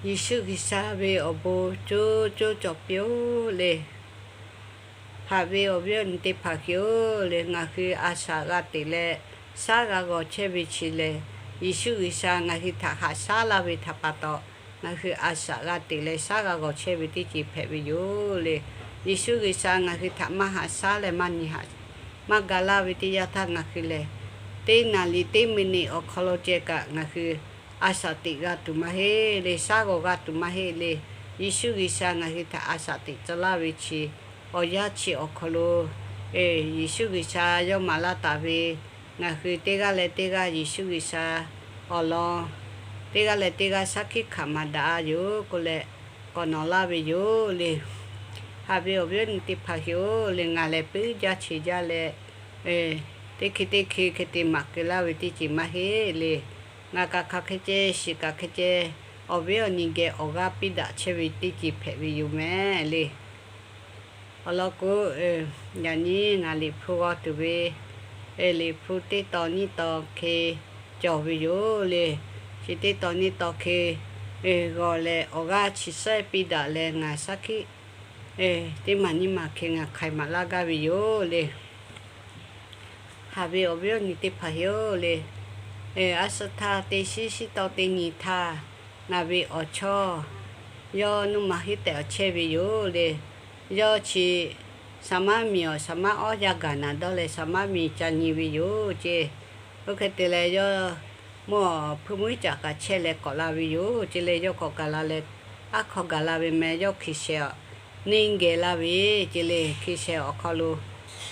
Yeˍsuˆ G'uiˬsha ve awˬ bon coˇ coˇ cawˬ piˇ-oˆ le. Haꞈ ve awˬ viˉ awˬ nyi teˇ hpaˍ hk'e-oˬ le, ngaˬ hui a shaꞈ g'a teꞈ leh shaˉ g'a g'awˬ chehˇ ve chi lehˬ, Yeˍsuˆ G'uiˬsha ngaˬ hui htaꞈ haꞈ shaˉ laˇ ve htaꞈ pa taw, ngaˬ hui a shaꞈ g'a teꞈ leh shaˉ g'a g'awˬ chehˇ ve teˇ ceuˬ hpehꞈ ve yoˬ le. Yeˍsuˆ G'uiˬsha ngaˬ hui htaꞈ maˇ haꞈ shaˉ leh maˇ nyi haꞈ maˇ ga laˇ ve teˇ yanˇ htaˇ, ngaˬ hui lehˬ teˇ naˍ riˍ teˇ minute awˬ hk'aw lo ceh kaꞈ ngaˬ hui a shaꞈ teꞈ g'a tuˬ maˇ heˆ le, shaˉ g'awˬ g'a tuˬ maˇ heˆ le. Yeˍsuˆ G'uiˬsha ngaˬ hui htaꞈ a shaꞈ teꞈ tcuh laˇ ve chi awˬ yanˇ chi awˬ hk'aw lo, Yeˍsuˆ G'uiˬsha yawˇ maˍ laˇ taˍ ve, ngaˬ hui teˇ g'aˇ leh teˇ g'aˇ Yeˍsuˆ G'uiˬsha awˬ lawn teˇ g'aˇ leh teˇ g'aˇ shaˉ hkiˆ hkanˍ maˍ daꞈ-a yoˬ k'oˆ leh k'awꞈ nawˬ laˇ ve yoˬ le. Haꞈ ve awˬ viˉ awˬ nyi teˇ hpaˍ hk'e-oˬ le, ngaˬ lehˬ puiˉ jaˇ che jaˇ leh, teˇ hkui teˇ hkui hk'e te maˍ keu laˇ ve teˇ ceuˬ maˇ heˆ le. Ngaˬ kaꞈ hk'aˬ hk'e ceh, shiˍ kaꞈ hk'e ceh, awˬ viˉ awˬ nyi geh awˬ g'aˇ piˇ daꞈ chehˇ ve teˇ ceuˬ hpehꞈ ve yoˬ mehˍ le. Awˬ lawn k'o, yaꞈ nyi ngaˬ Liꞈ hpu g'aw tuˬ ve, Liꞈ hpu teˇ tawn nyiˇ tawn hk'e cawˬ ve yoˬ le. Chi teˇ tawn nyiˇ tawn hk'e g'aw leh awˬ g'aˇ chi suhˉ piˇ daꞈ leh ngaˬ shaˉ hkiˆ teˇ maˬ nyiˇ maˬ hk'e ngaˬ hk'ai maˍ laˇ gaˇ ve yoˬ le. Haꞈ ve awˬ viˉ awˬ nyi teˇ hpaˍ hk'e-oˬ le, a suhˉ htaˇ teˇ shiˉ shiˉ tawˇ teˇ nyi htaˇ, ngaˬ ve awˬ chawˇ yawˇ nuˇ ma hiˉ tehꞈ awˬ chehˇ ve yoˬ le. Yawˇ chi saˍ maˇ miˬ awˬ saˍ maˇ awˉ yaˇ gaˬ naˍ dawˇ leh saˍ maˇ miˬ ca nyi ve yoˬ ce. Oˇ hk'e te leh yawˇ mvuhˇ awˬ hpui muiˉ caꞈ kaꞈ chehˇ leh k'awꞈ la ve yoˬ ce le. Yawˇ k'awꞈ gaˬ la leh, aˉ hk'aw gaˬ la ve meh yawˇ hkiˬ shehˍ awˬ neˇ geh laˇ ve ce le. Hkiˬ shehˍ awˬ hk'aw lo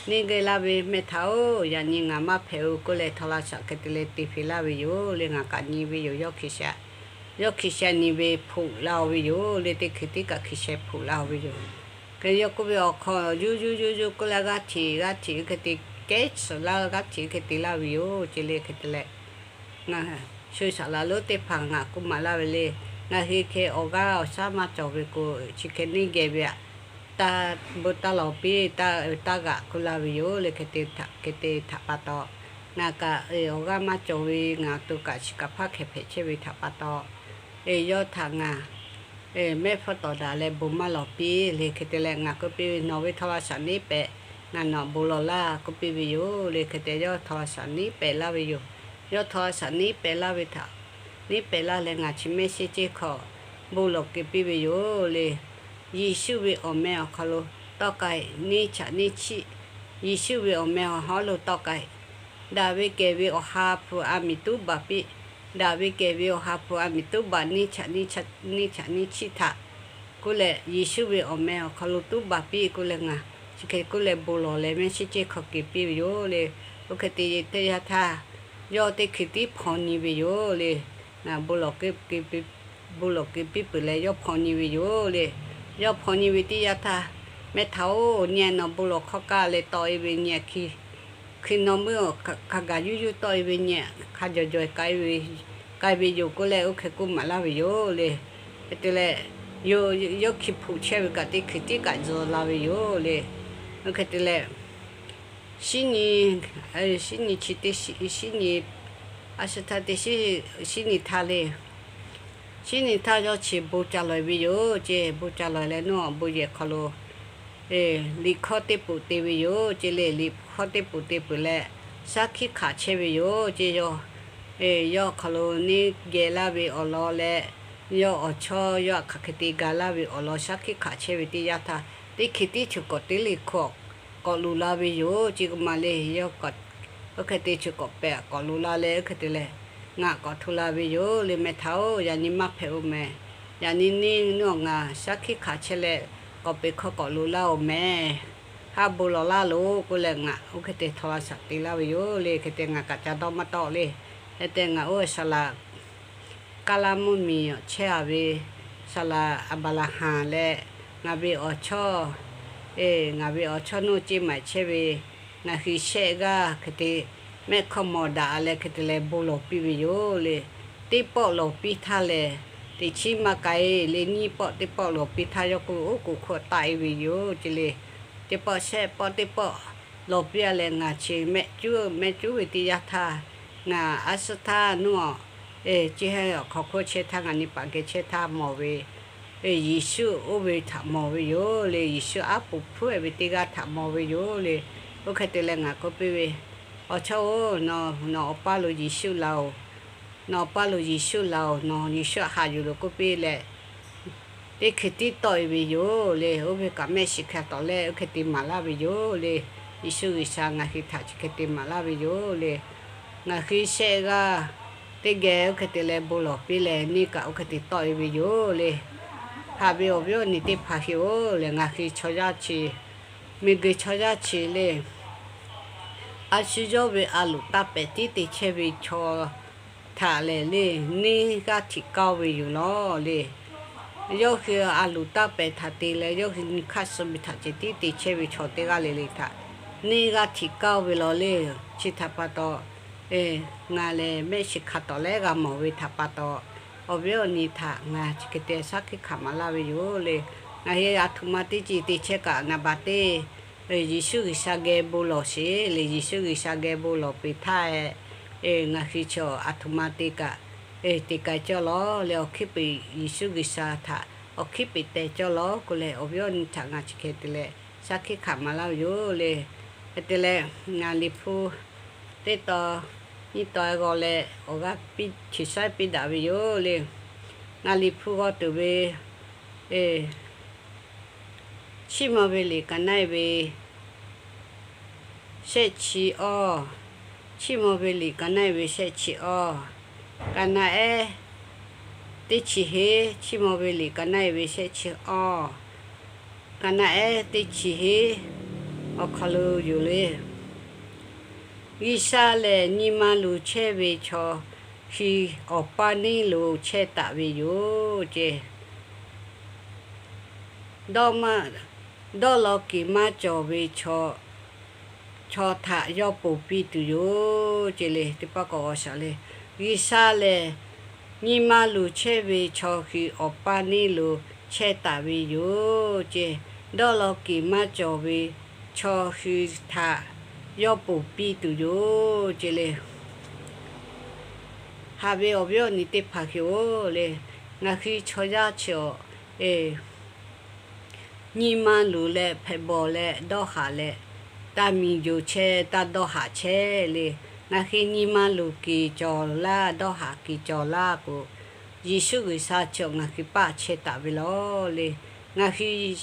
neˇ geh laˇ ve meh htaꞈ-oˬ, yaꞈ nyi ngaˬ maˇ hpehꞈ-o k'oˆ leh htaw la shaꞈ hk'e te leh te hpehꞈ laˇ ve yoˬ le. Ngaˬ kaꞈ nyi ve yoˬ. Yawˇ hkiˬ shehˍ, yawˇ hkiˬ shehˍ nyi ve hpuꞈ laˇ-o ve yoˬ le. Teˇ hkui tiˉ kaꞈ hkiˬ shehˍ hpuꞈ laˇ-o ve yoˬ. Hk'e yawˇ k'oˆ ve awˬ hk'aw yuˇ yuˇ yuˇ yuˇ k'oˆ leh g'aˇ hteꞈ g'aˇ hteꞈ hk'e te kehˉ tsuhꞈ laˇ, g'aˇ hteꞈ hk'e te laˇ ve yoˬ ce le. Hk'e te leh ngaˬ shu saˍ laˍ lonˉ teˇ hpaˍ ngaˬ k'oˆ maˍ laˇ ve le. Ngaˬ hui hk'e awˬ g'aˇ awˬ shaˉ maˇ cawˬ ve k'o, chi hk'e neˇ geh ve aꞈ, taˇ bon taˇ lawˬ piˇ, taˇ g'aꞈ k'oˆ laˇ ve yoˬ le. Hk'e te htaꞈ pa taw, ngaˬ kaꞈ awˬ g'aˇ maˇ cawˬ ve ngaˬ to kaꞈ chi kaꞈ hpaˇ hkeh hpehꞈ chehˇ ve htaꞈ pa taw, yawˇ htaꞈ ngaˬ mehˆ hpfuhˇ tawˍ daꞈ leh bon maˇ lawˬ piˇ le. Hk'e te leh ngaˬ k'oˆ piˇ ve, Nawˬ ve htaw la shaꞈ neˉ pehꞈ, ngaˬ nawˬ bon lawˬ laˇ k'oˆ piˇ ve yoˬ le. Hk'e te yawˇ htaw la shaꞈ neˉ pehꞈ laˇ ve yoˬ. Yawˇ htaw la shaꞈ neˉ pehꞈ laˇ ve htaꞈ, neˉ pehꞈ laˇ leh ngaˬ chi mehˆ sheˆ ceˇ hk'aw bon lawˬ keu piˇ ve yoˬ le. Yeˍsuˆ ve awˬ meh awˬ hk'aw lo tawˇ k'ai, neˇ chaꞈ neˇ chiˆ. Yeˍsuˆ ve awˬ meh awˬ hawˉ lo tawˇ k'ai. Daꞈ ve kehˬ ve awˬ ha hpu a miˍ tuˉ baˬ piˇ. Daꞈ ve kehˬ ve awˬ ha hpu a miˍ tuˉ baˬ, neˇ chaꞈ neˇ chiˆ htaꞈ k'oˆ leh, Yeˍsuˆ ve awˬ meh awˬ hk'aw lo tuˉ baˬ piˇ k'oˆ leh ngaˬ chi hk'e k'oˆ leh bon lawˬ leh mehˆ sheˆ ceˇ hk'aw keu piˇ ve yoˬ le. Oˇ hk'e te teˇ yanˇ htaˇ, yawˇ teˇ hkui tiˉ hpaw nyi ve yoˬ le. Ngaˬ bon lawˬ keu piˇ peuˬ leh yawˇ hpaw nyi ve yoˬ le. Yawˇ hpaw nyi ve teˇ yanˇ htaˇ, Meh htaꞈ-oˬ, nyi-a, nawˬ bon lawˬ hkawˇ kaˇ leh tawˆ-e ve nyi, hkui nawˇ meuˇ hk'a gaˬ yuˇ yuˇ tawˆ-e ve nyi, hk'a jawˬ jawˬ k'ai ve yoˬ k'oˆ leh, oˇ hk'e k'oˆ maˍ laˇ ve yoˬ le. Hk'e te leh, yawˇ hkui hpuꞈ chehˇ ve kaꞈ teˇ hkui tiˉ kaꞈ tzuh la ve yoˬ le. Oˇ hk'e te leh, shinˉ nyi, shinˉ nyi chi teˇ, shinˉ nyi, a shu htaˇ teˇ shinˉ nyi htaˇ le. Shinˉ nyi htaˇ yawˇ chi bon ca lawˬ ve yoˬ ce. Bon ca lawˬ leh, nawˬ bon yehˬ hk'aw lo liꞈ hkawˇ teˇ poꞈ te ve yoˬ ce le. Liꞈ hkawˇ teˇ poꞈ te peuˬ leh, shaˉ hkiˆ hkanˍ chehˇ ve yoˬ ce. Yawˇ, yawˇ hk'aw lo neˇ geh laˇ ve awˬ lawn leh, yawˇ awˬ chawˇ yawˇ htaꞈ hk'aˬ hk'e te ga laˇ ve awˬ lawn shaˉ hkiˆ hkanˍ chehˇ ve teˇ yanˇ htaˇ, teˇ hkui tiˉ chi k'awꞈ teˇ le hkawˇ k'awꞈ luˬ la ve yoˬ ce. K'o maˬ le, yawˇ k'awꞈ, oˇ hk'e te chi k'awꞈ pehꞈ k'awꞈ luˬ la leh, oˇ hk'e te leh ngaˬ k'awꞈ hto la ve yoˬ le. Meh htaꞈ-oˬ, yaꞈ nyi maˇ hpehꞈ-oˬ meh. Yaꞈ nyi neˇ nawˬ ngaˬ shaˉ hkiˆ hkanˍ chehˇ leh, k'awꞈ peꞈ hkawˇ k'awꞈ luˬ laˇ-oˬ meh. Haˉ bon lawˬ laˇ loˬ k'oˆ leh, ngaˬ oˇ hk'e te htaw a shaꞈ te laˇ ve yoˬ le. Hk'e te ngaˬ kaꞈ ca dawˇ maˇ tawˆ le. Hk'e te ngaˬ oˇ ve saˍ laꞈ kaˇ laˇ mvuhˇmiˬ awˬ chehˇ-a ve saˍ laꞈ Aˍbaˍlaˍhanˍ leh, ngaˬ ve awˬ chawˇ, ngaˬ ve awˬ chawˇ nuˇ ceˇ maˬ chehˇ ve ngaˬ hui shehˆ g'aˇ hk'e te mehˆ hkawˇ mawˬ daꞈ leh, hk'e te leh bon lawˬ piˇ ve yoˬ le. Teˇ pawˆ lawˬ piˇ htaˇ lehˬ, teˇ chiˉ maˇ k'ai le. Nyiˇ pawˆ teˇ pawˆ lawˬ piˇ htaˇ, yawˇ k'oˆ ve, oˉ k'oˍ hk'oˆ taˆ-e ve yoˬ ce le. Teˇ pawˆ shehˆ pawˆ teˇ pawˆ lawˬ piˇ-a leh, ngaˬ chi mehˆ cuˉ mehˆ cuˉ ve teˇ yanˇ htaˇ, ngaˬ a suh htaˇ nuˇ-awˬ Chi hk'e awˬ hk'aw hk'oˆ chehˇ htaˇ, ngaˬ nyi paˍ geh chehˇ htaˇ mawˬ ve, Yeˍsuˆ oˇ ve htaꞈ mawˬ ve yoˬ le. Yeˍsuˆ aˉ poꞈ hpuˉ-ehˍ ve teˇ g'aˇ htaꞈ mawˬ ve yoˬ le. Oˇ hk'e te leh ngaˬ k'oˆ piˇ ve, Awˬ chawˇ-oˬ, nawˬ awˬ paˇ lo Yeˍsuˆ laˬ-oˬ. Nawˬ awˬ paˇ lo Yeˍsuˆ laˬ-oˬ. Nawˬ Yeˍsuˆ haꞈ yuˬ loˬ k'oˆ piˇ leh, teˇ hkui tiˉ tawˆ-e ve yoˬ le. Oˇ ve kaꞈ mehˆ shiˍ hkanˍ tawˍ leh oˇ hk'e te maˍ laˇ ve yoˬ le. Yeˍsuˆ G'uiˬsha ngaˬ hui htaꞈ chi hk'e te maˍ laˇ ve yoˬ le. Ngaˬ hui shehˆ g'aˇ teˇ geh oˇ hk'e te leh bon lawˬ piˇ leh, neˇ kaꞈ oˇ hk'e te tawˆ-e ve yoˬ le. Haꞈ ve awˬ viˉ awˬ nyi teˇ hpaˍ hui-oˬ le, ngaˬ hui chaw yaˇ chi, miˬguiˬ chaw yaˇ chi le, a shu yawˇ ve a loˍ taˇ pehˍ tiˉ te chehˇ ve chaw htaꞈ lehˬ le, neˇ g'aˇ htiꞈ kaoˇ ve yoˬ lawˬ le. Yawˇ hui a loˍ taˇ pehˍ htaꞈ te leh, yawˇ hui nyi hk'aˇ suh ve htaꞈ ceh tiˉ te chehˇ ve chaw teˇ g'aˇ le le htaꞈ neˇ g'aˇ htiꞈ kaoˇ ve lawˬ le. Chi htaꞈ pa taw, ngaˬ lehˬ mehˆ shiˍ hkanˍ tawˍ leh g'a mawˬ ve htaꞈ pa taw, awˬ viˉ awˬ nyi htaꞈ ngaˬ chi hk'e te shaˉ hkiˆ hkanˍ maˍ laˇ ve yoˬ le. Ngaˬ hui a htoꞈ ma teˇ ceuˬ te chehˇ kaꞈ, naˍ baˬ teˇ Yeˍsuˆ G'uiˬsha geh bon lawˬ sheˍ le. Yeˍsuˆ G'uiˬsha geh bon lawˬ peuˬ htaˇ, ngaˬ hui chi a htoꞈ ma te kaꞈ, te k'ai cawˇ lawˬ le. Awˬ hkiˉ puiˍ Yeˍsuˆ G'uiˬsha htaꞈ awˬ hkiˉ puiˍ te cawˇ lawˬ k'oˆ leh, awˬ viˉ awˬ nyi htaꞈ ngaˬ chi hk'e te leh shaˉ hkiˆ hkanˍ maˍ laˇ ve yoˬ le. Hk'e te leh, ngaˬ Liꞈ hpu teˇ taw nyiˇ taw g'aw leh awˬ g'aˇ piˇ chi shaiˉ piˇ daꞈ ve yoˬ le. Ngaˬ Liꞈ hpu g'aw tuˬ ve, Chiˇ mvuh ve liꞈ ka naˆ-e ve shehˆ chi awˇ. Chiˇ mvuh ve liꞈ ka naˆ-e ve shehˆ chi awˇ. Ka naˆ ehˉ teˇ chi heˉ. Chiˇ mvuh ve liꞈ ka naˆ-e ve shehˆ chi awˇ, ka naˆ ehˉ teˇ chi heˉ awˬ hk'aw lo yoˬ le. G'uiˬsha lehˬ, nyi ma luˬ chehˇ ve chaw hui awˬ paˇ neˇ lo chehˇ taˍ ve yoˬ ce. Dawˇ law kiˬ maˇ cawˬ ve chaw htaꞈ yawˇ ponˬ piˇ tuˬ yoˬ ce le. Teˇ pawˆ k'awꞈ g'aw shaˍ le. G'uiˬsha lehˬ, nyi ma luˬ chehˇ ve chaw hui awˬ paˇ neˇ lo chehˇ taˍ ve yoˬ ce. Dawˇ law kiˬ maˇ cawˬ ve chaw hui htaꞈ yawˇ ponˬ piˇ tuˬ yoˬ ce le. Haꞈ ve awˬ viˉ awˬ nyi teˇ hpaˍ hui-oˬ le, ngaˬ hui chaw yaˇ chi awˬ nyi ma luˬ leh hpehꞈ bawˬ leh dawˇ haꞈ leh, taˇ miˬ yoˬ chehˇ, taˇ dawˇ haꞈ chehˇ le. Ngaˬ hui nyi ma luˬ kiˬ cawˬ laˇ, dawˇ haꞈ kiˬ cawˬ laˇ k'o, Yeˍsuˆ G'uiˬsha chi awˬ ngaˬ hui paˇ chehˇ taˍ ve lawˬ le. Ngaˬ hui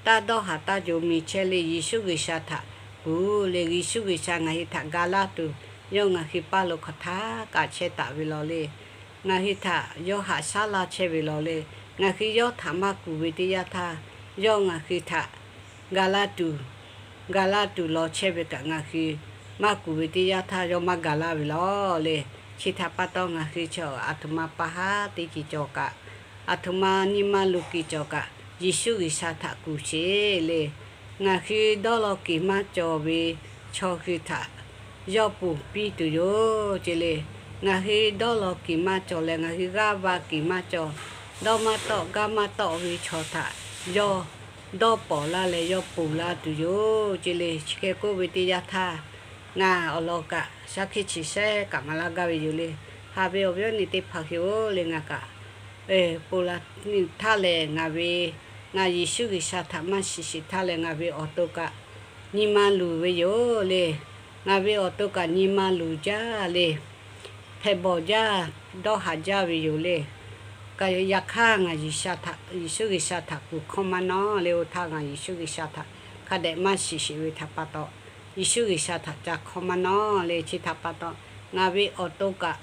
taˇ dawˇ haꞈ taˇ yoˬ miˬ chehˇ le. Yeˍsuˆ G'uiˬsha htaꞈ kuˬ le. Yeˍsuˆ G'uiˬsha ngaˬ hui htaꞈ ga laˇ tuˬ, yawˇ ngaˬ hui paˇ lo hk'aˬ htaˇ kaꞈ chehˇ taˍ ve lawˬ le. Ngaˬ hui htaꞈ yawˇ haꞈ shaˉ laˇ chehˇ ve lawˬ le. Ngaˬ hui yawˇ htaꞈ maˇ kuˬ ve teˇ yanˇ htaˇ, yawˇ ngaˬ hui htaꞈ ga laˇ tuˬ, ga laˇ tuˬ lawˬ chehˇ ve kaꞈ, ngaˬ hui maˇ kuˬ ve teˇ yanˇ htaˇ yawˇ maˇ ga laˇ ve lawˬ le. Chi htaꞈ pa taw, ngaˬ hui chi aˬ htoꞈ ma pa haˉ teˇ ceuˬ cawˬ kaꞈ, aˬ htoꞈ ma nyi ma luˬ kiˬ cawˬ kaꞈ, Yeˍsuˆ G'uiˬsha htaꞈ kuˬ sheˍ le. Ngaˬ hui dawˇ law kiˬ maˇ cawˬ ve chaw hui htaꞈ yawˇ ponˬ piˇ tuˬ yoˬ ce le. Ngaˬ hui dawˇ law kiˬ maˇ cawˬ leh, ngaˬ hui g'aˇ va kiˬ maˇ cawˬ, dawˇ maˇ tawˆ gaˇ maˇ tawˆ ve chaw htaꞈ yawˇ dawˇ pawˍ laˇ leh yawˇ ponˬ laˇ tuˬ yoˬ ce le. Chi hk'e k'oˆ ve teˇ yanˇ htaˇ, ngaˬ awˬ lawn kaꞈ shaˉ hkiˆ chi shehˉ kaꞈ maˍ laˇ gaˇ ve yoˬ le. Haꞈ ve awˬ viˉ awˬ nyi teˇ hpaˍ hui-oˬ le, ngaˬ kaꞈ ponˬ laˇ htaˇ lehˬ, ngaˬ ve, ngaˬ Yeˍsuˆ G'uiˬsha htaꞈ maˇ shiˍ shiˍ htaˇ lehˬ, ngaˬ ve awˬ to kaꞈ nyi ma luˬ ve yoˬ le. Ngaˬ ve awˬ to kaꞈ nyi ma luˬ jaˇ le. Hpehꞈ bawˬ jaˇ, dawˇ haꞈ jaˇ ve yoˬ le. Yaꞈ hk'aˇ, ngaˬ Yeˍsuˆ G'uiˬsha htaꞈ kuˬ hkawˇ maˇ nawˉ le. Oˇ htaˇ ngaˬ Yeˍsuˆ G'uiˬsha htaꞈ hk'a dehꞈ maˇ shiˍ shiˍ ve htaꞈ pa taw, Yeˍsuˆ G'uiˬsha htaꞈ ca hkawˇ maˇ nawˉ le. Chi htaꞈ pa taw, ngaˬ ve awˬ to kaꞈ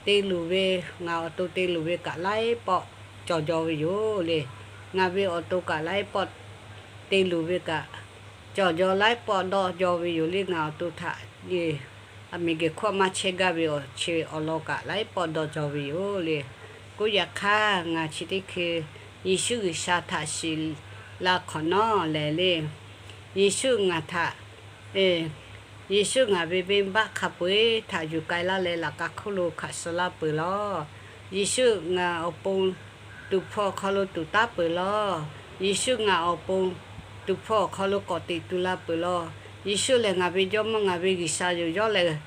te luˬ ve, ngaˬ awˬ to te luˬ ve kaꞈ laiˉ pawˆ cawˬ jaw ve yoˬ le. Ngaˬ ve awˬ to kaꞈ laiˉ pawˆ te luˬ ve kaꞈ cawˬ jaw, laiˉ pawˆ dawˇ jaw ve yoˬ le. Ngaˬ awˬ to htaꞈ miˬguiˬ hkawˇ maˇ chehˇ gaˇ ve awˬ chi awˬ lawn kaꞈ laiˉ pawˆ dawˇ jaw ve yoˬ le. K'oˆ yaꞈ hk'aˇ, ngaˬ chi teˇ hkui Yeˍsuˆ G'uiˬsha htaꞈ shiˍ la hk'awꞈ nawˉ lehˬ le, Yeˍsuˆ ngaˬ htaꞈ Yeˍsuˆ ngaˬ ve venˇbaˆ hk'a peu-eˬ htaꞈ yuˬ k'ai laˇ leh, laꞈ ka hk'oˆ lo hkanˍ suh laˇ peuˬ lawˬ. Yeˍsuˆ ngaˬ awˬ pon tuˍ hpfuh awˬ hk'aw lo tuˍ taˉ peuˬ lawˬ. Yeˍsuˆ ngaˬ awˬ pon tuˍ hpfuh awˬ hk'aw lo k'awꞈ teꞈ tu la peuˬ lawˬ. Yeˍsuˆ lehˬ ngaˬ ve Jawˇmawˇ, ngaˬ ve G'uiˬsha yoˬ. Yawˇ lehˬ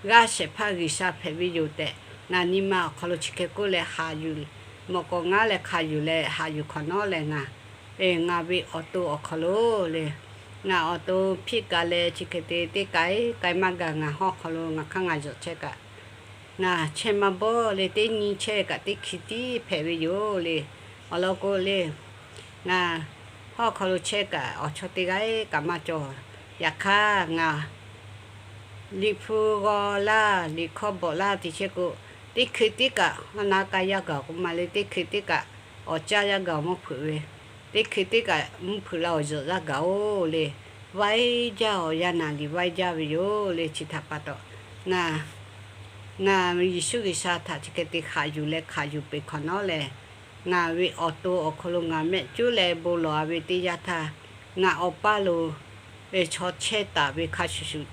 g'aˇ shehˍ hpaˇ G'uiˬsha hpehꞈ ve yoˬ tehꞈ, Ngaˬ nyi ma awˬ hk'aw lo chi hk'e k'oˆ leh haꞈ yuˬ, mawꞈ k'aw ngaˉ leh hk'a yuˬ leh haꞈ yuˬ hk'awꞈ nawˉ leh ngaˬ, ngaˬ ve awˬ to awˬ hk'aw lo le, ngaˬ awˬ to hpiˇ kaꞈ leh chi hk'e te teˇ k'ai k'ai maˇ gaˬ ngaˬ hawˉ hk'aw lo ngaˬ hk'aˇ ngaˬ yonˍ chehˇ kaꞈ, ngaˬ chehˇ maˇ bawˆ le, teˇ nyi chehˇ kaꞈ teˇ hkui tiˉ hpehꞈ ve yoˬ le. Awˬ lawn k'o le, ngaˬ hawˉ hk'aw lo chehˇ kaꞈ awˬ chawˇ teˇ g'aˇ kaꞈ maˇ cawˬ. Yaꞈ hk'aˇ ngaˬ liꞈ hpu g'aw laˇ, liꞈ hkawˇ bawꞈ laˇ te chehˇ k'o, teˇ hkui tiˉ kaꞈ awˬ na k'ai yaˇ gaˬ k'o maˇ le, teˇ hkui tiˉ kaꞈ awˬ caˇ yaˇ gaˬ mvuhˇ hpeuꞈ ve, teˇ hkui tiˉ kaꞈ mvuhˇ hpeuꞈ la awˬ zuhꞈ yaˇ gaˬ-oˬ le. Vaiˇ jaˇ-oˬ, yaˇ naˍ riˍ vaiˇ jaˇ ve yoˬ le. Chi htaꞈ pa taw, ngaˬ, ngaˬ Yeˍsuˆ G'uiˬsha htaꞈ chi hk'e te haꞈ yuˬ leh hk'aˬ yuˬ peˬ hk'awꞈ nawˉ lehˬ, ngaˬ ve awˬ to awˬ hk'aw lo ngaˬ mehˆ cuˉ leh bon lawˬ-a ve teˇ yanˇ htaˇ, ngaˬ awˬ paˇ lo chaw chehˇ taˍ ve hk'a shuˍ shuˍ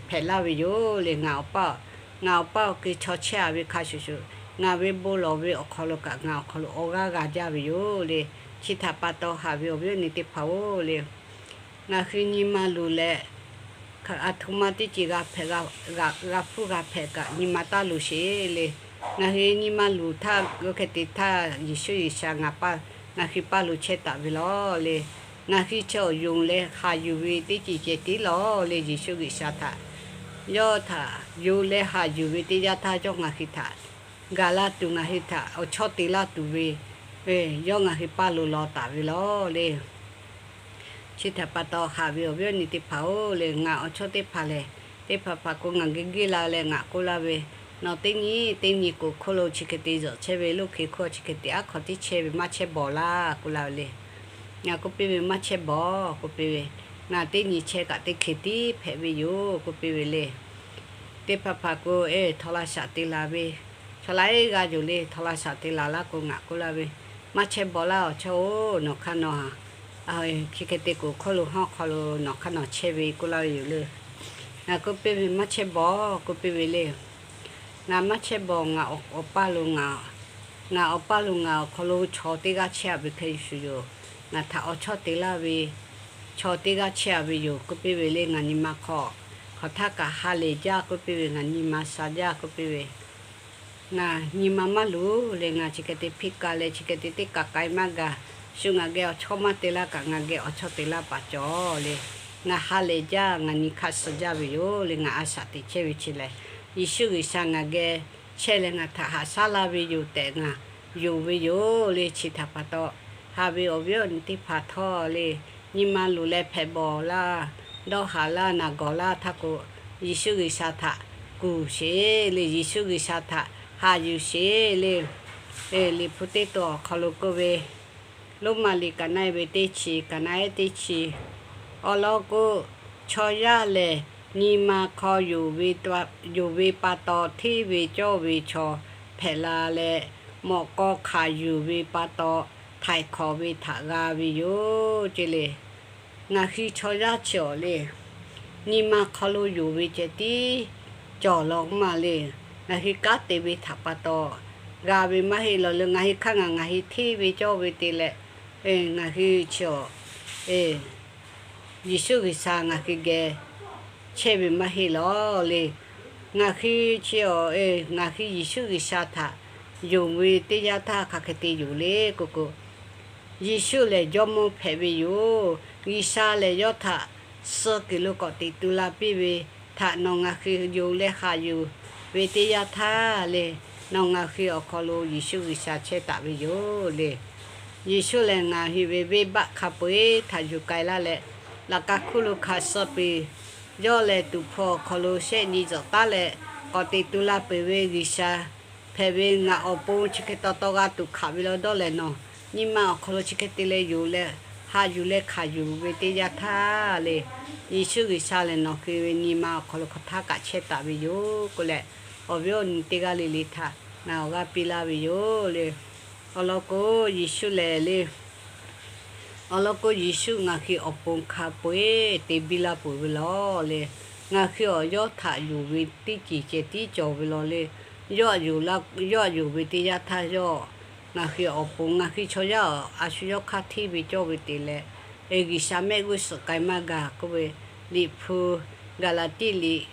hpehꞈ laˇ ve yoˬ le. Ngaˬ awˬ paˇ, ngaˬ awˬ paˇ awˬ hk'e chaw chehˇ-a ve hk'a shuˍ shuˍ, ngaˬ ve bon lawˬ ve awˬ hk'aw lo kaꞈ ngaˬ awˬ hk'aw lo awˬ g'aˇ g'a jaˇ ve yoˬ le. Chi htaꞈ pa taw haꞈ ve awˬ viˉ awˬ nyi teˇ hpaˍ-oˬ le, ngaˬ hui nyi ma luˬ leh, aˬ htoꞈ ma teˇ ceuˬ g'a hpehꞈ, g'a hpuˇ g'a hpehꞈ kaꞈ nyi ma taˇ luˬ sheˍ le. Ngaˬ hui nyi ma luˬ htaˇ, oˇ hk'e te htaˇ Yeˍsuˆ G'uiˬsha ngaˬ paˇ, ngaˬ hui paˇ lo chehˇ taˍ ve lawˬ le. Ngaˬ hui chi awˬ yonˍ leh haꞈ yuˬ ve teˇ ceuˬ ceh tiˉ lawˬ le. Yeˍsuˆ G'uiˬsha htaꞈ yawˇ htaꞈ yonˍ leh haꞈ yuˬ ve teˇ yanˇ htaˇ, yawˇ ngaˬ hui htaꞈ gaˬ laˇ tuˬ, ngaˬ hui htaꞈ awˬ chawˇ te laˇ tuˬ ve, yawˇ ngaˬ hui paˇ lo lawˬ taˍ ve lawˬ le. Chi htaꞈ pa taw haꞈ ve awˬ viˉ awˬ nyi teˇ hpaˍ-oˬ le, ngaˬ awˬ chawˇ teˇ hpaˍ lehˬ, teˇ hpaˍ hpaˍ k'o ngaˬ geh geh la leh ngaˬ k'oˆ laˇ ve, nawˬ teˇ nyi teˇ nyi k'o hk'oˆ lo chi hk'e te zuhꞈ chehˇ ve, loˇ hk'e hk'oˆ chi hk'e te aˉ hk'aw tiˉ chehˇ ve, maˇ chehˇ bawˬ laˇ k'oˆ laˇ ve le. Ngaˬ k'oˆ piˇ ve, maˇ chehˇ bawˬ k'oˆ piˇ ve, ngaˬ teˇ nyi chehˇ kaꞈ teˇ hkui tiˉ hpehꞈ ve yoˬ k'oˆ piˇ ve le. Teˇ hpaˍ hpaˍ k'o, e, htaw la shaꞈ te laˬ ve, chaw laiˉ g'aˇ yoˬ le, htaw la shaꞈ te laˬ laˇ k'o ngaˬ k'oˆ laˇ ve, maˇ chehˇ bawˬ laˇ awˬ chawˇ-oˬ, nawˬ hk'aˇ nawˬ, hk'e hk'e te k'o hk'oˆ lo hawˉ hk'aw lo nawˬ hk'aˇ nawˬ chehˇ ve k'oˆ laˇ ve yoˬ le. Ngaˬ k'oˆ piˇ ve, maˇ chehˇ bawˬ k'oˆ piˇ ve le. Ngaˬ maˇ chehˇ bawˬ, ngaˬ awˬ paˇ lo ngaˬ, ngaˬ awˬ paˇ lo ngaˬ awˬ hk'aw lo chaw teˇ g'aˇ chehˇ-a ve hk'e shuˍ yoˬ. Ngaˬ htaꞈ awˬ chawˇ te laˇ ve chaw teˇ g'aˇ chehˇ-a ve yoˬ k'oˆ piˇ ve le. Ngaˬ nyi ma hk'aw hk'aˬ htaˇ kaꞈ ha lehˬ jaˇ k'oˆ piˇ ve, ngaˬ nyi ma sha jaˇ k'oˆ piˇ ve, ngaˬ nyi ma maˇ luˬ le. Ngaˬ chi hk'e te hpiˇ ka leh chi hk'e te teˇ kaꞈ k'ai maˇ gaˬ. Shu ngaˬ geh awˬ chawˇ maˇ te laˇ kaꞈ ngaˬ geh awˬ chawˇ te laˇ paˍ cawˬ le. Ngaˬ ha lehˬ jaˇ, ngaˬ nyi hk'aˇ suh jaˇ ve yoˬ le. Ngaˬ a shaꞈ teꞈ chehˇ ve chi lehˬ, Yeˍsuˆ G'uiˬsha ngaˬ geh chehˇ leh ngaˬ htaꞈ haꞈ shaˉ laˇ ve yoˬ tehꞈ ngaˬ yonˍ ve yoˬ le. Chi htaꞈ pa taw haꞈ ve awˬ viˉ awˬ nyi teˇ hpaˍ htawˇ le, nyi ma luˬ leh hpehꞈ bawˬ laˇ, dawˇ haˍ laˇ, naˬ gawˬ laˇ htaˇ k'o, Yeˍsuˆ G'uiˬsha htaꞈ kuˬ sheˍ le. Yeˍsuˆ G'uiˬsha htaꞈ haꞈ yuˬ sheˍ le. Liꞈ hpu teˇ to awˬ hk'aw lo k'oˆ ve, Roˉmaꞈ liꞈ kaꞈ na-e ve teˇ chi, kaꞈ na-e teˇ chi, awˬ lawn k'o, chaw yaˇ lehˬ nyi ma hk'aw yonˍ ve pa taw hteˇ ve cawˇ ve chaw hpehꞈ la leh, mawꞈ k'aw hk'aˬ yuˬ ve pa taw htaiˍ hk'awꞈ ve htaꞈ g'a ve yoˬ ce le. Ngaˬ hui chaw yaˇ chi awˬ le, nyi ma hk'aw lo yonˍ ve ceh tiˉ cawˬ law maˇ le. Ngaˬ hui kanˉ te ve htaꞈ pa taw g'a ve maˇ heˆ lawˬ le. Ngaˬ hui hk'aˇ ngaˬ ngaˬ hui hteˇ ve cawˇ ve te leh, ngaˬ hui chi awˬ Yeˍsuˆ G'uiˬsha ngaˬ hui geh chehˇ ve maˇ heˆ lawˬ le. Ngaˬ hui chi awˬ, ngaˬ hui Yeˍsuˆ G'uiˬsha htaꞈ yonˍ ve teˇ yanˇ htaˇ hk'aˬ hk'e te yonˍ le k'o k'o, Yeˍsuˆ lehˬ Jawˇmawˇ hpehꞈ ve yoˬ. G'uiˬsha lehˬ yawˇ htaꞈ suh kuiˬ lo k'awꞈ teꞈ tu la piˇ ve htaꞈ nawˬ ngaˬ hui yonˍ leh haꞈ yuˬ ve teˇ yanˇ htaˇ le, nawˬ ngaˬ hui awˬ hk'aw lo Yeˍsuˆ G'uiˬsha chehˇ taˍ ve yoˬ le. Yeˍsuˆ lehˬ ngaˬ hui ve venˇbaˆ hk'a peu-eˬ htaꞈ yuˬ k'ai laˇ leh, laꞈ ka hkuˇ lo hk'a suh peuˬ. Yawˇ lehˬ tuˍ hpfuh awˬ hk'aw lo shehˆ nyi zuhꞈ taˉ leh k'awꞈ teꞈ tu la peuˬ ve G'uiˬsha hpehꞈ ve ngaˬ awˬ pon chi hk'e taw taw g'a tuˬ hkanˍ ve lawˬ dawˇ lehˬ nawˬ, nyi ma awˬ hk'aw lo chi hk'e te leh yonˍ leh haꞈ yuˬ leh hkanˍ yuˬ ve teˇ yanˇ htaˇ le, Yeˍsuˆ G'uiˬsha lehˬ nawˬ hui ve nyi ma awˬ hk'aw lo hk'aˬ htaˇ kaꞈ chehˇ taˍ ve yoˬ k'oˆ leh, awˬ viˉ awˬ nyi teˇ g'aˇ le le htaꞈ ngaˬ awˬ g'aˇ piˇ laˇ ve yoˬ le. Awˬ lawn k'o, Yeˍsuˆ lehˬ le, awˬ lawn k'o Yeˍsuˆ ngaˬ hui awˬ pon hk'a peu-eˬ te biˇ laˇ peuˬ ve lawˬ le. Ngaˬ hui awˬ yawˇ htaꞈ yonˍ ve teˇ ceuˬ ceh tiˉ cawˬ ve lawˬ le. Yawˇ, yawˇ htaꞈ yonˍ ve teˇ yanˇ htaˇ yawˇ ngaˬ hui awˬ pon, ngaˬ hui chaw yaˇ a shu yawˇ hk'aˇ hteˇ ve cawˇ ve te leh, G'uiˬsha mehˆ g'uˇ suhˍ k'ai maˇ gaˬ k'oˆ ve, Liꞈ hpu Gaˍlaˍtiˆ liꞈ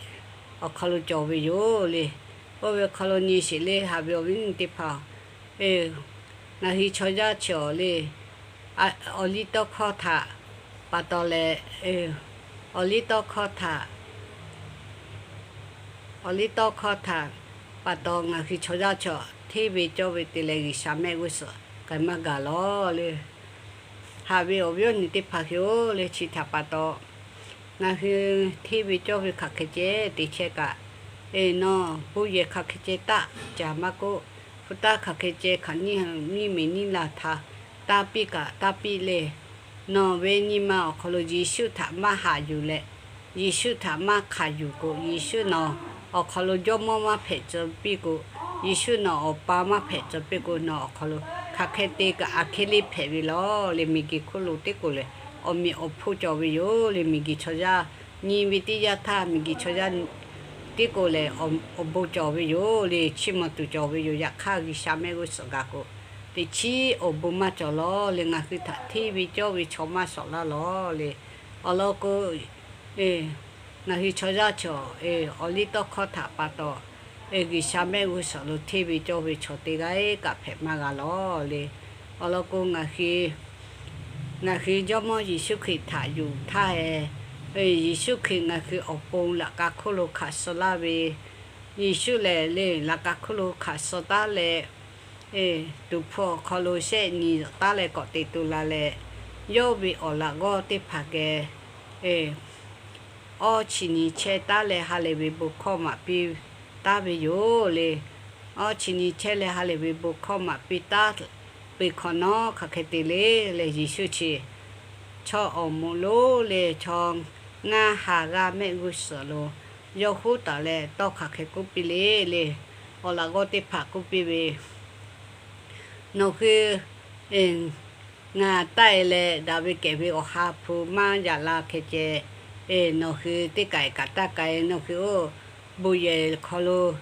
awˬ hk'aw lo cawˬ ve yoˬ le. Oˇ ve hk'aw lo nyi sheˍ le, haꞈ ve awˬ viˉ awˬ nyi teˇ hpaˍ-oˬ, ngaˬ hui chaw yaˇ chi awˬ le, awˬliˇtawˇhkawˇ htaꞈ pa taw leh, awˬliˇtawˇhkawˇ htaꞈ, awˬliˇtawˇhkawˇ htaꞈ pa taw ngaˬ hui chaw yaˇ chi awˬ hteˇ ve cawˇ ve te leh G'uiˬsha mehˆ g'uˇ suhˍ k'ai maˇ gaˬ lawˬ le. Haꞈ ve awˬ viˉ awˬ nyi teˇ hpaˍ hui-oˬ le, chi htaꞈ pa taw ngaˬ hui hteˇ ve cawˇ ve hk'aˬ hk'e ceh te chehˇ kaꞈ, eˬ, nawˬ bon yehˬ hk'aˬ hk'e ceh taˆ caˍ maˇ k'oˆ, hpu taˇ hk'aˬ hk'e ceh hk'aˬ nyiˇ miˬ nyiˇ laˬ htaꞈ taˇ piˇ kaꞈ taˇ piˇ le. Nawˬ ve nyi ma awˬ hk'aw lo Yeˍsuˆ htaꞈ maˇ haꞈ yuˬ leh, Yeˍsuˆ htaꞈ maˇ hk'aˬ yuˬ k'o, Yeˍsuˆ nawˬ awˬ hk'aw lo jawˇmawˇ maˇ hpehꞈ tcuh piˇ k'o, Yeˍsuˆ nawˬ awˬ pa maˇ hpehꞈ tcuh piˇ k'o, nawˬ awˬ hk'aw lo hk'aˬ hk'e te kaꞈ aˬ hk'e le hpehꞈ ve lawˬ le. Miˬguiˬ hk'oˆ lo teˇ k'oˍ lehˬ, awˬ meꞈ awˬ hponˇ cawˬ ve yoˬ le. Miˬguiˬ chaw yaˇ nyi ve teˇ yanˇ htaˇ, miˬguiˬ chaw yaˇ teˇ k'oˍ lehˬ, awˬ bon cawˬ ve yoˬ le. Chiˇ mvuh tuˬ cawˬ ve yoˬ. Yaꞈ hk'aˇ, G'uiˬsha mehˆ g'uˇ suhˍ gaˬ k'o, teꞈ chiˉ awˬ bon maˇ cawˬ lawˬ le. Ngaˬ hui htaꞈ hteˇ ve cawˇ ve chaw maˇ shawˍ laˇ lawˬ le. Awˬ lawn k'o, ngaˬ hui chaw yaˇ chaw, awˬliˇtawˇhkawˇ htaꞈ pa taw, G'uiˬsha mehˆ g'uˇ suhˍ lo hteˇ ve cawˇ ve chaw teˇ g'aˇ kaꞈ hpehꞈ maˇ g'a lawˬ le. Awˬ lawn k'o, ngaˬ hui Jawˇmawˇ Yeˍsuˆ Hkriꞈ htaꞈ yuˬ htaˇ e, Yeˍsuˆ Hkriꞈ ngaˬ hui awˬ pon laꞈ ka hk'oˆ lo hk'aˬ suh laˇ ve, Yeˍsuˆ lehˬ le laꞈ ka hk'oˆ lo hk'aˬ suh taˉ leh, tuˍ hpfuh awˬ hk'aw lo shehˆ nyi taˉ leh k'awꞈ teꞈ to la leh, yawˇ ve awˬ laꞈ g'awˇ teˇ hpaˍ geh awˇ chi nyi chehˇ taˉ leh ha lehˬ ve bon hkawˇ maꞈ piˇ taˉ ve yoˬ le. Awˇ chi nyi chehˇ leh ha lehˬ ve bon hkawˇ maꞈ piˇ taˉ peuˬ hk'awꞈ nawˉ, hk'aˬ hk'e te le leh, Yeˍsuˆ chi chaw awˬ moˍ lonˉ le, chaw ngaˇ ha g'aˇ mehˆ g'uˇ suhˍ lo yawˇ huˉ taˍ leh tawˇ hk'aˬ hk'e k'oˆ piˇ le le. Awˬ laꞈ g'awˇ teˇ hpaˍ k'oˆ piˇ ve, Nawˬ hui ngaˬ taˆ e leh daꞈ ve kehˬ ve Awˬ ha hpu maˇ yaꞈ la hk'e ceh, nawˬ hui teˇ kaˬ kaꞈ taˇ k'ai. Nawˬ hui oˇ bon yehˬ hk'aw lo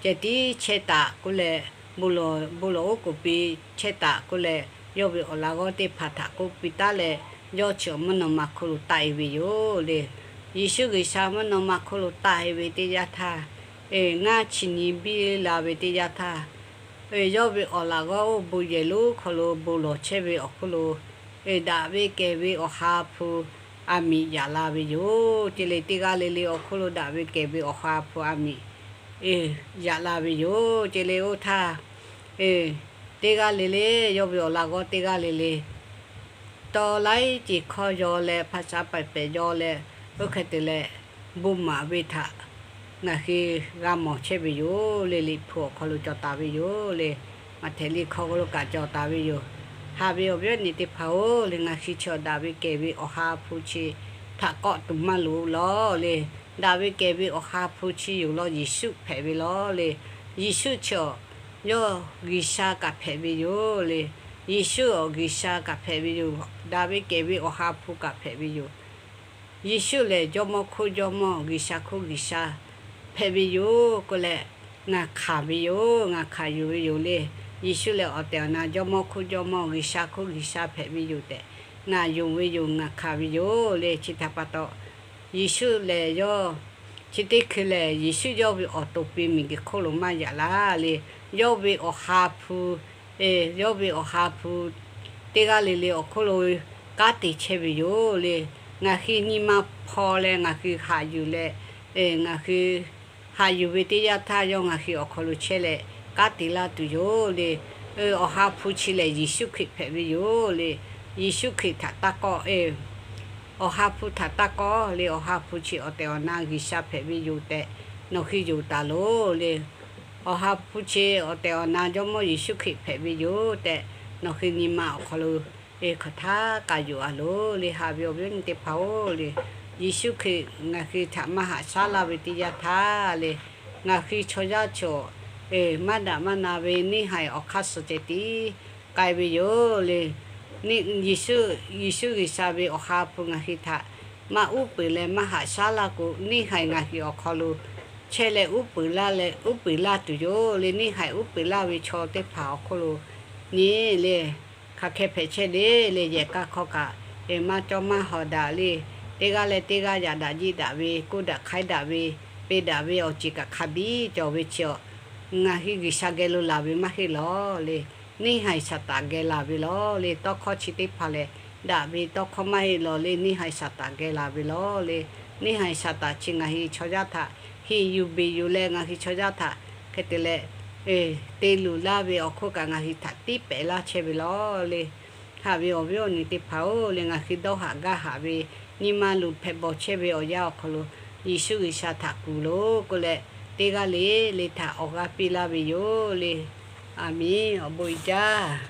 ceh tiˉ chehˇ taˍ k'oˆ leh, bon lawˬ oˉ k'oˍ piˇ chehˇ taˍ k'oˆ leh, yawˇ ve awˬ laꞈ g'awˇ teˇ hpaˍ htaꞈ k'oˆ piˇ taˉ leh, yawˇ chi awˬ mvuhˇ naw ma hk'oˆ lo taˆ e ve yoˬ le. Yeˍsuˆ G'uiˬsha mvuhˇ naw ma hk'oˆ lo taˆ e ve teˇ yanˇ htaˇ, ngaˇ chi nyi biˇ la ve teˇ yanˇ htaˇ, yawˇ ve awˬ laꞈ g'awˇ oˇ bon yehˬ lonˉ hk'aw lo bon lawˬ chehˇ ve awˬ hk'oˆ lo, daꞈ ve kehˬ ve Awˬ ha hpu aˬ miꞈ yaꞈ la ve yoˬ ce le. Teˇ g'aˇ le le awˬ hk'oˆ lo daꞈ ve kehˬ ve Awˬ ha hpu aˬ miꞈ yaꞈ la ve yoˬ ce le. Oˇ htaˇ, teˇ g'aˇ le le yawˇ ve awˬ laꞈ g'awˇ teˇ g'aˇ le le tawˇ laiˉ ceuˬ hkawˇ yaw leh, hpaˍ sha paiˍ pehˍ yaw leh, oˇ hk'e te leh, bon maˍ ve htaꞈ ngaˬ hui g'a mawˬ chehˇ ve yoˬ le. Liꞈ hpu awˬ hk'aw lo cawˬ taˍ ve yoˬ le. Maꞈhtehˍ liꞈ hk'aw lo kaꞈ cawˬ taˍ ve yoˬ. Haꞈ ve awˬ viˉ awˬ nyi teˇ hpaˍ-oˬ le, ngaˬ hui chi awˬ daꞈ ve kehˬ ve Awˬ ha hpu chi htaꞈ k'awꞈ tuˬ maˇ loˍ lawˬ le. Daꞈ ve kehˬ ve Awˬ ha hpu chi yoˬ law, Yeˍsuˆ hpehꞈ ve lawˬ le. Yeˍsuˆ chi awˬ yawˇ G'uiˬsha kaꞈ hpehꞈ ve yoˬ le. Yeˍsuˆ awˬ G'uiˬsha kaꞈ hpehꞈ ve yoˬ. Daꞈ ve kehˬ ve Awˬ ha hpu kaꞈ hpehꞈ ve yoˬ. Yeˍsuˆ lehˬ Jawˇmawˇ hk'oˆ Jawˇmawˇ, G'uiˬsha hk'oˆ G'uiˬsha hpehꞈ ve yoˬ k'oˆ leh, ngaˬ hkanˍ ve yoˬ. Ngaˬ hkanˍ yuˬ ve yoˬ le. Yeˍsuˆ lehˬ awˬ tehˬ awˬ na Jawˇmawˇ hk'oˆ Jawˇmawˇ, G'uiˬsha hk'oˆ G'uiˬsha hpehꞈ ve yoˬ tehꞈ ngaˬ yonˍ ve yoˬ. Ngaˬ hkanˍ ve yoˬ le. Chi htaꞈ pa taw, Yeˍsuˆ lehˬ yawˇ chi teˇ hkui lehˬ, Yeˍsuˆ yawˇ ve awˬ to pi miˬguiˬ hk'oˆ lo maˇ yaꞈ laˇ le. Yawˇ ve Awˬ ha hpu, yawˇ ve Awˬ ha hpu teˇ g'aˇ le le awˬ hk'oˆ lo kanˉ te chehˇ ve yoˬ le. Ngaˬ hui nyi ma hpaw leh ngaˬ hui haꞈ yuˬ leh, ngaˬ hui haꞈ yuˬ ve teˇ yanˇ htaˇ, yawˇ ngaˬ hui awˬ hk'aw lo chehˇ leh kanˉ te laˇ tuˬ yoˬ le. Awˬ ha hpu chi lehˬ Yeˍsuˆ Hkriꞈ hpehꞈ ve yoˬ le. Yeˍsuˆ Hkriꞈ htaꞈ taˇ kawˆ, Awˬ ha hpu htaꞈ taˇ kawˆ le. Awˬ ha hpu chi awˬ tehˬ awˬ na G'uiˬsha hpehꞈ ve yoˬ tehꞈ nawˬ hui yonˍ taˍ loˬ le. Awˬ ha hpu chi awˬ tehˬ awˬ na Jawˇmawˇ Yeˍsuˆ Hkriꞈ hpehꞈ ve yoˬ tehꞈ nawˬ hui nyi ma awˬ hk'aw lo hk'aˬ htaˇ k'a yonˍ a loˬ le. Haꞈ ve awˬ viˉ awˬ nyi teˇ hpaˍ-oˬ le, Yeˍsuˆ Hkriꞈ ngaˬ hui htaꞈ maˇ haꞈ shaˉ laˇ ve teˇ yanˇ htaˇ le, ngaˬ hui chaw yaˇ chaw maˇ daꞈ maˇ na ve neˇ haiˬ awˬ hk'aˇ suh ceh tiˉ k'ai ve yoˬ le. Yeˍsuˆ, Yeˍsuˆ G'uiˬsha ve Awˬ ha hpu ngaˬ hui htaꞈ maˇ uˉ peunˍ leh maˇ haꞈ shaˉ laˇ k'o, neˇ haiˬ ngaˬ hui awˬ hk'aw lo chehˇ leh uˉ peunˍ laˇ leh uˉ peunˍ laˇ tuˬ yoˬ le. Neˇ haiˬ uˉ peunˍ laˇ ve chaw teˇ hpaˍ awˬ hk'oˆ lo nyi le, hk'aˬ hk'e hpehꞈ chehˇ le le, yehˬ k'a hk'aw kaꞈ maˇ cawˇ maˇ hawˍ daꞈ le. Teˇ g'aˇ leh teˇ g'aˇ yaꞈ daꞈ jiˆ daꞈ ve, k'oˆ daꞈ hk'aiˉ daꞈ ve, peˇ daꞈ ve awˬ ceˬ kaꞈ hk'a biˇ cawˬ ve chi awˬ, ngaˬ hui G'uiˬsha geh lo laˬ ve maˇ heˆ lawˬ le. Neˇhaiˬ Saˍtanˍ geh laˬ ve lawˬ le. Tawˇ hkawˇ chi teˇ hpaˍ lehˬ, daꞈ ve tawˇ hkawˇ maˇ heˆ lawˬ le. Neˇhaiˬ Saˍtanˍ geh laˬ ve lawˬ le. Neˇhaiˬ Saˍtanˍ chi ngaˬ hui chaw yaˇ htaꞈ heˍ yuˬ beˬ yuˬ leh, ngaˬ hui chaw yaˇ htaꞈ hk'e te leh te luˬ laˇ ve awˬ hk'oˆ kaꞈ ngaˬ hui htaꞈ tiˉ pehˍ laˇ chehˇ ve lawˬ le. Haꞈ ve awˬ viˉ awˬ nyi teˇ hpaˍ-oˬ le, ngaˬ hui dawˇ haꞈ gaˇ haꞈ ve nyi ma luˬ hpehꞈ bawˬ chehˇ ve awˬ yanˇ awˬ hk'aw lo, Yeˍsuˆ G'uiˬsha htaꞈ kuˬ loˬ k'oˆ leh, teˇ g'aˇ le le htaꞈ awˬ g'aˇ piˇ laˇ ve yoˬ le. Aˬ miˍ. Awˬ bon uiˍ jaˇ.